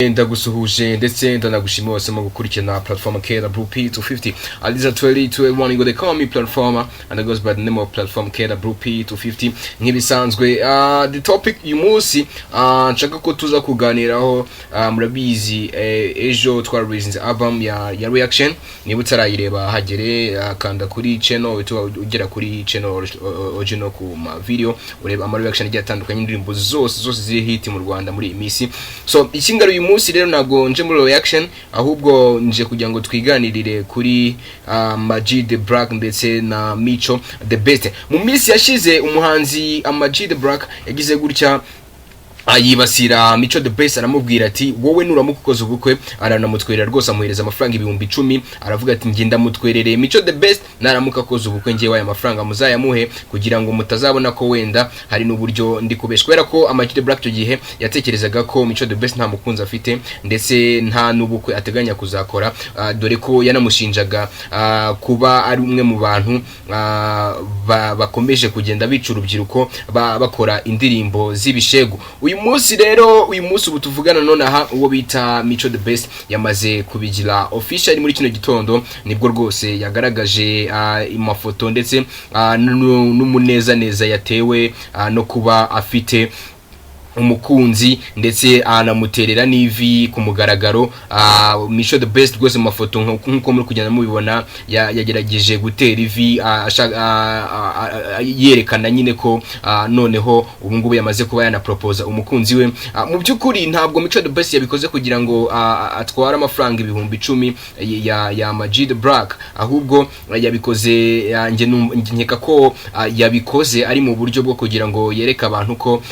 Ndagusuhuje ndetse ndanagushima wose mu gukurikirana platform Kera Blue P250 Aliza 2021 ngo they call me platformer and it goes by the name of platform Kera Blue P250 nk'ibisanzwe. The topic uyu munsi nshaka ko tuza kuganiraho, murabizi, ejo twareleasinze album ya reaction. Niba utarayireba, hagere, kanda kuri channel, uhite ugera kuri channel original ku ma video, ureba ama reaction agiye atandukanye, indirimbo zose zose ziri hit mu Rwanda muri iyi minsi. So ikingaro uyu munsi rero, ntabwo nje muri reaction, ahubwo nje kugira ngo twiganirire kuri Amag The Black ndetse na Mico The Best. Mu minsi yashize, umuhanzi Amag The Black yagize gutya yibasira Mico The Best, aramubwira ati: "Wowe nuramuka ukoze ubukwe." Aranamutwerera rwose, amuhereza amafaranga 10,000, aravuga ati: "Njye ndamutwerereye Mico The Best, naramuka akoze ubukwe, njyewe aya mafaranga muzayamuhe kugira ngo mutazabona ko wenda hari n'uburyo ndi kubesha." Kubera ko Amag The Black icyo gihe yatekerezaga ko Mico The Best nta mukunzi afite, ndetse nta n'ubukwe ateganya kuzakora, dore ko yanamushinjaga kuba ari umwe mu bantu bakomeje kugenda bica urubyiruko, bakora indirimbo z'ibishegu. Uyu munsi rero, uyu munsi ubu tuvugana nonaha, uwo bita Mico The Best yamaze kubigira official. Muri kino gitondo nibwo rwose yagaragaje amafoto ndetse n'umunezaneza yatewe no kuba afite umukunzi, ndetse anamuterera n'ivi ku mugaragaro. Mico The Best rwose mu mafoto, nk'uko muri kugenda mubibona, yagerageje gutera ivi, yerekana nyine ko noneho ubu ngubu yamaze kuba yanaproposa umukunzi we. Mu by'ukuri ntabwo Mico The Best yabikoze kugira ngo atware amafaranga 10,000 ya Amag The Black, ahubwo yabikoze, njye nkeka ko yabikoze ari mu buryo bwo kugira ngo yereke abantu ko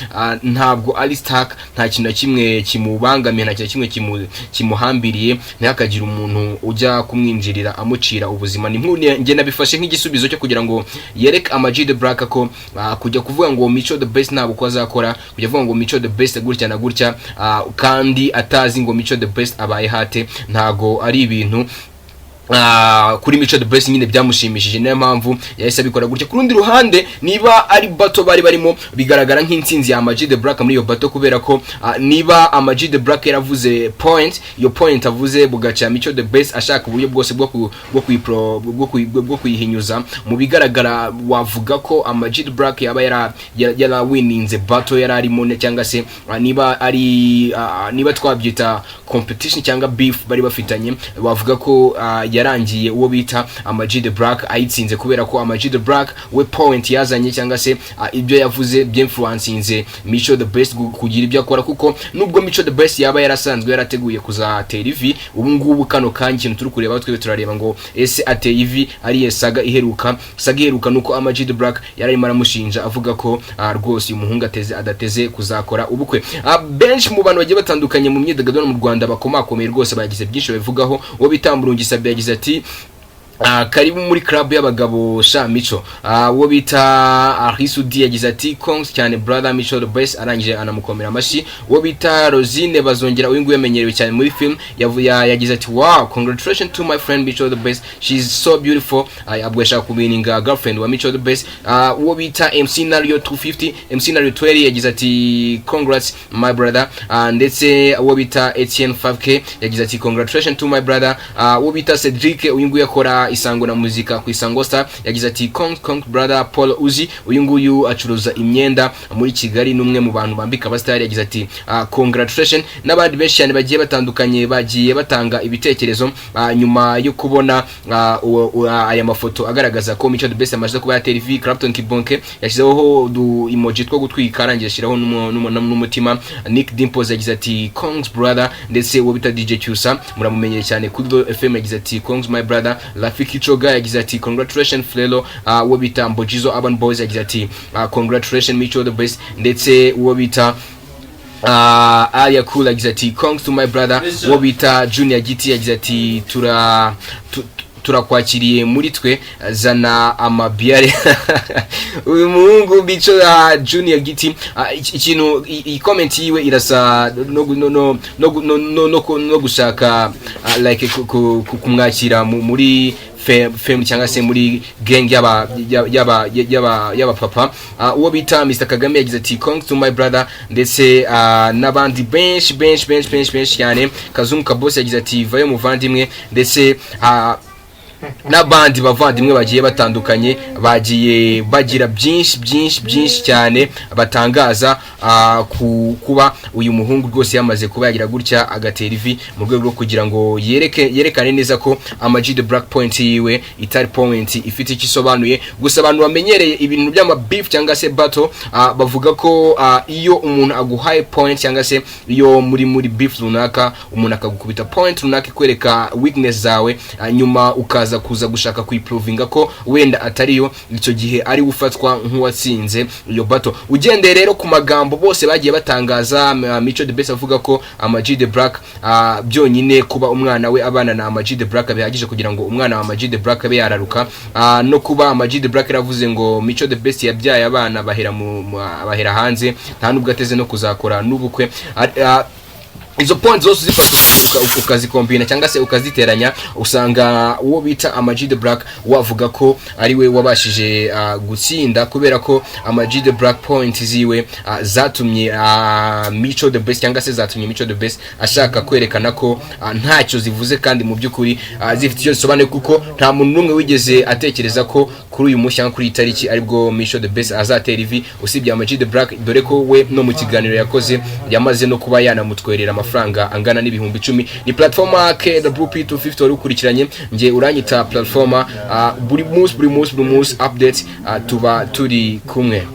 ntabwo ari stuck, nta kintu na kimwe kimubangamiye, nta kintu na kimwe kimuhambiriye, ntihakagire umuntu ujya kumwinjirira amucira ubuzima. Ni njye nabifashe nk'igisubizo cyo kugira ngo yereke Amag The Black ko kujya kuvuga ngo Mico The Best ntabwo ko azakora, kujya kuvuga ngo Mico The Best gutya na gutya, kandi atazi ngo Mico The Best abaye hate, ntago ari ibintu kuri Mico The Best nyine byamushimishije. Niyo mpamvu yahise abikora gutya. Ku rundi ruhande, niba ari battle bari barimo, bigaragara nk'intsinzi ya Amag The Black muri iyo battle, kubera ko niba Amag The Black yaravuze point, iyo point avuze bugaca Mico The Best ashaka uburyo bwose bwo ku, bwo kuyipro bwo kuyi- bwo kuyihinyuza, mu bigaragara wavuga ko Amag The Black yaba yarawininze battle yari arimo, cyangwa se niba ari niba twabyita competition cyangwa beef bari bafitanye, wavuga ko yarangiye uwo bita Amag The Black ayitsinze, kubera ko Amag The Black we point yazanye cyangwa se ibyo yavuze byinfluencinze Mico The Best kugira ibyo akora. Kuko nubwo Mico The Best yaba yarasanzwe yarateguye kuzatera ivi, ubu ngubu kano kanya ikintu turi kureba twebwe, turareba ngo ese ateye ivi ariye saga iheruka? Saga iheruka nuko Amag The Black yararimo aramushinja avuga ko rwose uyu muhungu ateze adateze kuzakora ubukwe. Benshi mu bantu bagiye batandukanye mu myidagaduro mu Rwanda bakomakomeye rwose bagize byinshi babivugaho. Uwo bita Murungi Sabe yagize ati: "Karibu muri club y'abagabo sha Mico." Uwo bita Arisudi yagize ati: "Congs cyane brother Mico The Best," arangije anamukomera amashyi. Uwo bita Rosine Bazongera, uyu nguyu yamenyerewe cyane muri film, yagize ati: "Wow, congratulations to my friend Mico The Best, she's so beautiful." Abwo yashaka kubininga girlfriend wa Mico The Best. Uwo bita MC Nario 250, MC Nario 20, yagize ati: "Congrats my brother." Ndetse uwo bita Etienne 5K yagize ati: "Congratulations to my brother." Uwo bita Cedric, uyu nguyu akora Isango na Muzika ku Isango Star, yagize ati: "Congs, congs brother." Paul Uzi, uyu nguyu acuruza imyenda muri Kigali, n'umwe mu bantu bambika abasitari, yagize ati: "Congratulations." N'abandi benshi cyane bagiye batandukanye bagiye batanga ibitekerezo nyuma yo kubona aya mafoto agaragaza ko Mico The Best amaze kuba yatera ivi. Clapton Kibonke yashyizeho udu emoji two gutwika, arangije ashyiraho n'umutima. Nick Dimples yagize ati: "Congs brother." Ndetse uwo bita DJ Cyusa, muramumenyeye cyane kuri Do FM, yagize ati: "Congs my brother." Rafiki Choga yagize ati: "Congratulations Flelo." Uwo bita Mbojizo Urban Boys yagize ati: "Congratulations Mico The Best." Ndetse uwo bita Alia Cool yagize ati: "Congs to my brother." Uwo bita Junior Giti yagize ati: "Turakwakiriye muri twe, zana amabiyare." Uyu muhungu Mico, Junior Giti, ikintu iyi comment yiwe irasa no gu- no no no no no, no, no gushaka like kumwakira muri family cyangwa se muri gang y'aba papa. Uwo bita Mr Kagame yagize ati: "Congs to my brother", ndetse n'abandi benshi benshi benshi benshi benshi cyane. Kazungu Kabose yagize ati: "Vayo muvandimwe", ndetse n'abandi bavandimwe bagiye batandukanye bagiye bagira byinshi byinshi byinshi cyane batangaza ku kuba uyu muhungu rwose yamaze kuba yagira gutya agatera ivi mu rwego rwo kugira ngo yerekane neza ko Ama G The Black point yiwe itari point ifite icyo isobanuye. Gusa abantu bamenyereye ibintu by'ama beef cyangwa se battle bavuga ko iyo umuntu aguhaye point cyangwa se iyo muri beef runaka, umuntu akagukubita point runaka ikwereka weakness zawe, nyuma ukaza kuza gushaka kuyiprovinga ko wenda atariyo, icyo gihe ari ufatwa nk'uwatsinze iyo battle. Ugendeye rero ku magambo bose bagiye batangaza, Mico The Best avuga ko Ama G The Black byonyine kuba umwana we abana na Ama G The Black bihagije kugira ngo umwana wa Ama G The Black abe yararuka, no kuba Ama G The Black yaravuze ngo Mico The Best yabyaye abana bahera hanze, nta nubwo ateze no kuzakora n'ubukwe. Izo points zose uzifata ukazikombina cyangwa se ukaziteranya, usanga uwo bita Ama G The Black wavuga ko ari we wabashije gutsinda, kubera ko Ama G The Black point ziwe zatumye Mico The Best cyangwa se zatumye Mico The Best ashaka kwerekana ko ntacyo zivuze, kandi mu by'ukuri zifite icyo zisobanuye, kuko nta muntu n'umwe wigeze atekereza ko kuri uyu munsi cyangwa kuri iyi tariki aribwo Mico The Best azatera ivi, usibye Ama G The Black, dore ko we no mu kiganiro yakoze yamaze no kuba yanamutwerera amafaranga angana n'10,000. Ni platform KWP250 wari ukurikiranye, nge uranyita platform. Buri munsi, buri munsi, buri munsi update, tuba turi kumwe.